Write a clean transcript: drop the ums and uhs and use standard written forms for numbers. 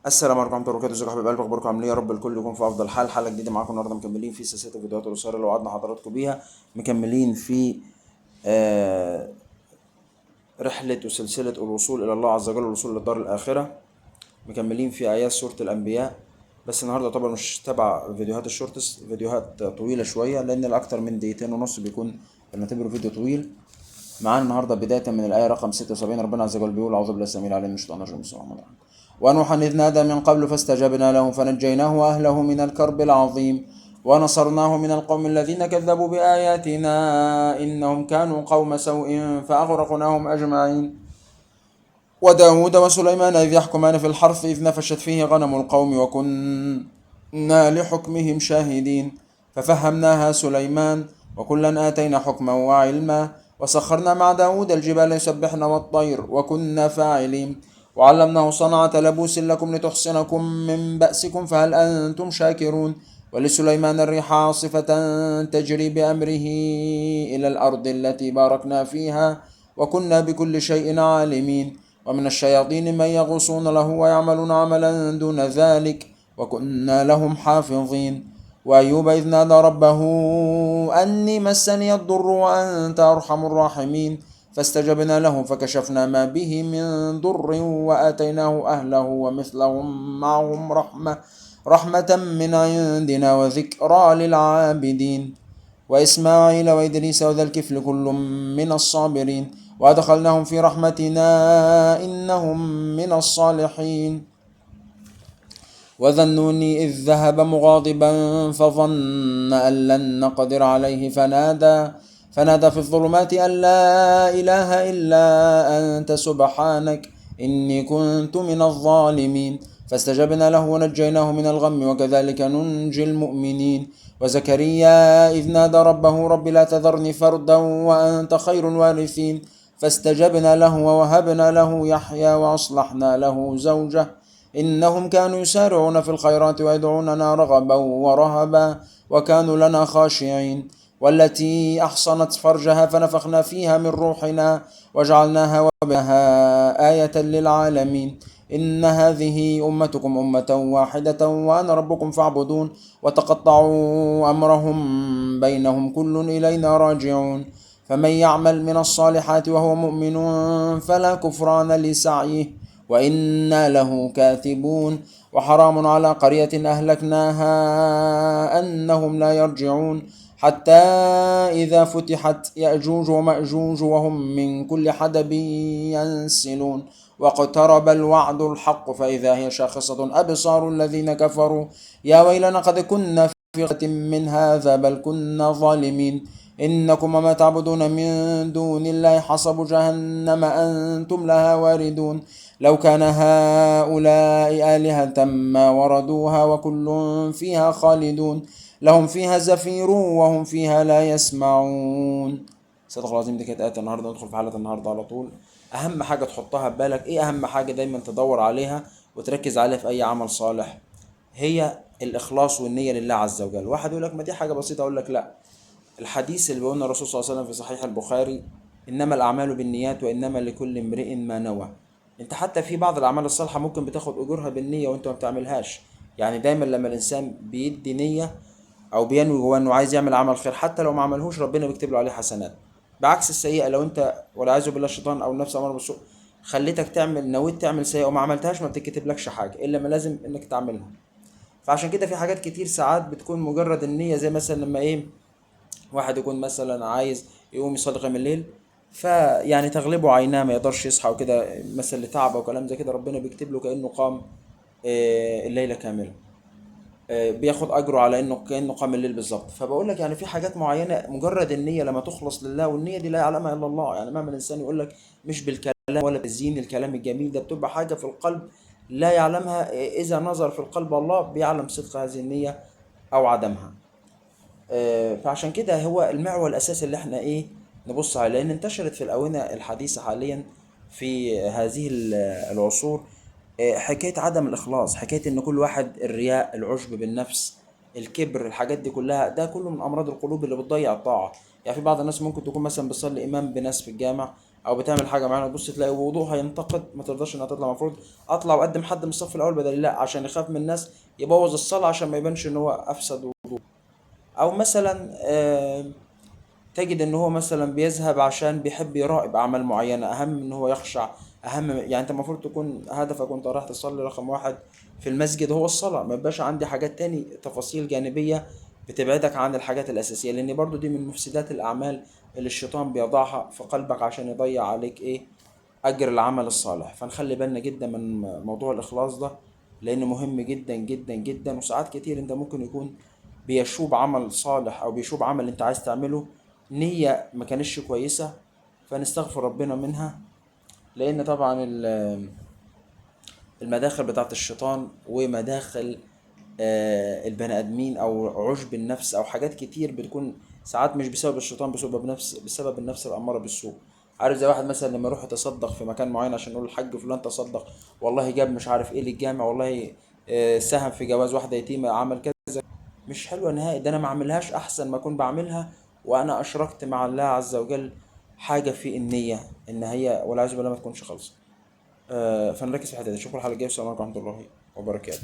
السلام عليكم ورحمة الله وبركاته. ازيكم يا حبايب قلبي؟ اخباركم عاملين ايه؟ يا رب الكل يكون في افضل حال. حلقة جديدة معاكم النهارده، مكملين في سلسلة الفيديوهات القصيرة اللي وعدنا حضراتكم بيها، مكملين في رحله وسلسلة الوصول الى الله عز وجل والوصول للدار الاخرة، مكملين في ايات سورة الانبياء. بس النهارده طبعا مش تبع فيديوهات ال shorts، فيديوهات طويلة شوية لان الاكتر من دقيقتين ونص بيكون بنعتبره فيديو طويل. معانا النهارده بداية من الايه رقم 76، ربنا عز وجل بيقول: اعوذ بالله السميع العليم من الشيطان الرجيم، بسم الله الرحمن الرحيم. ونوحا إذ نادى من قبل فاستجبنا له فنجيناه وأهله من الكرب العظيم ونصرناه من القوم الذين كذبوا بآياتنا إنهم كانوا قوم سوء فأغرقناهم أجمعين. وداود وسليمان إذ يحكمان في الحرث إذ نفشت فيه غنم القوم وكنا لحكمهم شاهدين ففهمناها سليمان وكلا آتينا حكما وعلما وسخرنا مع داود الجبال يسبحن والطير وكنا فاعلين. وعلمناه صنعة لبوس لكم لتحصنكم من بأسكم فهل أنتم شاكرون. ولسليمان الريح عاصفة تجري بأمره إلى الأرض التي باركنا فيها وكنا بكل شيء عالمين. ومن الشياطين من يغوصون له ويعملون عملا دون ذلك وكنا لهم حافظين. وأيوب إذ نادى ربه أني مسني الضر وأنت أرحم الراحمين فاستجبنا له فكشفنا ما به من ضر وآتيناه أهله ومثلهم معهم رحمة من عندنا وذكرى للعابدين. وإسماعيل وإدريس وذا الكفل كل من الصابرين وأدخلناهم في رحمتنا إنهم من الصالحين. وذا النون إذ ذهب مغاضبا فظن أن لن نقدر عليه فنادى في الظلمات أن لا إله إلا أنت سبحانك إني كنت من الظالمين. فاستجبنا له ونجيناه من الغم وكذلك ننجي المؤمنين. وزكريا إذ نادى ربه رب لا تذرني فردا وأنت خير الوارثين. فاستجبنا له ووهبنا له يحيى وأصلحنا له زوجه إنهم كانوا يسارعون في الخيرات ويدعوننا رغبا ورهبا وكانوا لنا خاشعين. والتي أحصنت فرجها فنفخنا فيها من روحنا وجعلناها وابنها آية للعالمين. إن هذه أمتكم أمة واحدة وأنا ربكم فاعبدون. وتقطعوا أمرهم بينهم كل إلينا راجعون. فمن يعمل من الصالحات وهو مؤمن فلا كفران لسعيه وإنا له كاتبون. وحرام على قرية أهلكناها أنهم لا يرجعون حتى إذا فتحت يأجوج ومأجوج وهم من كل حدب ينسلون. واقترب الوعد الحق فإذا هي شاخصة أبصار الذين كفروا يا ويلنا قد كنا في غفلة من هذا بل كنا ظالمين. إنكم وما تعبدون من دون الله حصب جهنم أنتم لها واردون. لو كان هؤلاء آلهة ما وردوها وكل فيها خالدون. لهم فيها زفير وهم فيها لا يسمعون. صدق العظيم. دي كانت آية النهارده. ندخل في حلقة النهارده على طول. أهم حاجة تحطها في بالك، إيه أهم حاجة دايما تدور عليها وتركز عليها في أي عمل صالح؟ هي الإخلاص والنية لله عز وجل. واحد يقول لك ما دي حاجة بسيطة، أقول لك لا. الحديث اللي بيقولنا الرسول صلى الله عليه وسلم في صحيح البخاري: إنما الأعمال بالنيات وإنما لكل امرئ ما نوى. أنت حتى في بعض الأعمال الصالحة ممكن بتاخد أجورها بالنية وأنت ما بتعملهاش. يعني دايما لما الإنسان بيدي نية أو بينوي جواه إنه عايز يعمل عمل خير حتى لو ما عملهوش ربنا بيكتب له عليه حسنات. بعكس السيئة، لو أنت والعياذ بالله الشيطان أو النفس أمر بالسوء خليتك تعمل، نويت تعمل سيئة وما عملتهاش، ما بتكتبلكش حاجة إلا ما لازم إنك تعملها. فعشان كده في حاجات كتير ساعات بتكون مجرد النية، زي مثلا لما إيه واحد يكون مثلا عايز يقوم يصلي قيام الليل، فيعني تغلبه عيناه ما يقدرش يصحى وكده، مثلا لتعب او كلام زي كده، ربنا بيكتب له كأنه قام الليلة كاملة، بياخد اجره على انه كأنه قام الليل بالظبط. فبقول لك يعني في حاجات معينة مجرد النية لما تخلص لله، والنية دي لا يعلمها الا الله. يعني مهما الانسان يقول لك مش بالكلام ولا بالزين الكلام الجميل ده، بتبقى حاجة في القلب لا يعلمها، اذا نظر في القلب الله بيعلم صدق هذه النية او عدمها. فعشان كده هو المعول الاساسي اللي احنا ايه نبص عليه، لان انتشرت في الاونة الحديثة حاليا في هذه العصور حكاية عدم الاخلاص، حكاية ان كل واحد الرياء، العجب بالنفس، الكبر، الحاجات دي كلها، ده كله من امراض القلوب اللي بتضيع الطاعة. يعني في بعض الناس ممكن تكون مثلا بتصلي امام بناس في الجامع او بتعمل حاجة معينة، تبص تلاقي وضوءها ينتقد، ما ترضاش انها تطلع. المفروض اطلع واقدم حد من الصف الاول بدل لا، عشان يخاف من الناس يبوظ الصلاة عشان ما يبانش ان هو افسد وضوء. او مثلا تجد ان هو مثلا بيذهب عشان بيحب يراقب اعمال معينة اهم من ان هو يخشع، اهم يعني انت المفروض تكون هدفك وانت رايح تصلي رقم 1 في المسجد هو الصلاة، ما يبقاش عندي حاجات تاني تفاصيل جانبيه بتبعدك عن الحاجات الاساسية، لان برضو دي من مفسدات الاعمال اللي الشيطان بيضعها في قلبك عشان يضيع عليك ايه اجر العمل الصالح. فنخلي بالنا جدا من موضوع الاخلاص ده لانه مهم جدا جدا جدا. وساعات كتير انت ممكن يكون بيشوب عمل صالح او بيشوب عمل انت عايز تعمله نية ما كانتش كويسة، فنستغفر ربنا منها، لان طبعا المداخل بتاعت الشيطان ومداخل البني ادمين او عشب النفس او حاجات كتير بتكون ساعات مش بسبب الشيطان، بسبب النفس الامارة بالسوء. عارف زي واحد مثلا لما يروح يتصدق في مكان معين عشان يقول الحاج فلان تصدق، والله جاب مش عارف ايه للجامع، والله ساهم في جواز واحدة يتيمة، عمل كذا، مش حلوة نهائي، ده انا ما اعملهاش احسن ما اكون بعملها وانا اشركت مع الله عز وجل حاجة في النية ان هي والعياذ بالله ما تكونش خالصة. فنركز في الحتة دي. اشوفكم الحلقة الجاية، والسلام عليكم ورحمة الله وبركاته.